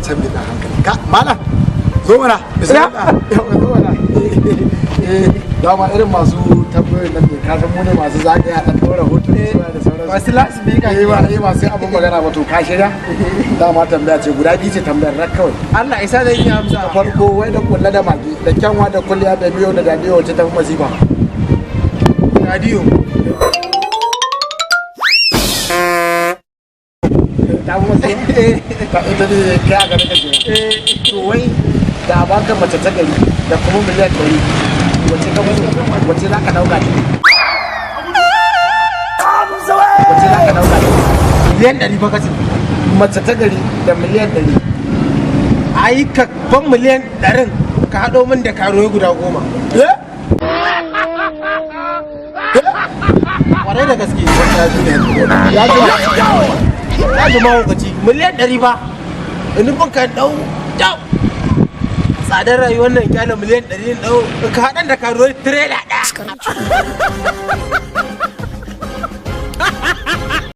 Can bi da hankali ka malam, zo mana, bismillah. Yawa, zo mana. Eh, dama irin masu tambayoyin nan ne, ka san mu ne masu zagaya dan ɗora hoto da sauransu. Masu lasifika. Eh ba, eh ba sai abun magana ba. To, ka shirya? Dama tambaya ce guda biyu ce, tambayar rak kawai. Allah isa zan iya amsa. Da farko, wai da kulla da mage da kyanwa da kulliya da miyo da dadiyo, wacce tafi masifa? Radio. Ta fi masifa ta ita ne kai a garin ka kenan. To, wai da a baka mace ta gari da kuma miliyan 100, wacce ka fi so? Wacce za ka dauka ce? Wacce za ka dauka ce? miliyan 100 fa kace? Mace ta gari da miliyan 100. Ai ka ban miliyan 100n, ka haɗo min da karuwai guda 10. Eh. Kwarai da gaske. Ya ji. Ya ji mahaukaci, miliyan 100 ba in nufin ka ɗau jau tsadar rayuwar nan, kyala miliyan 100 ɗau ka haɗan da karuwai tirela ɗaya.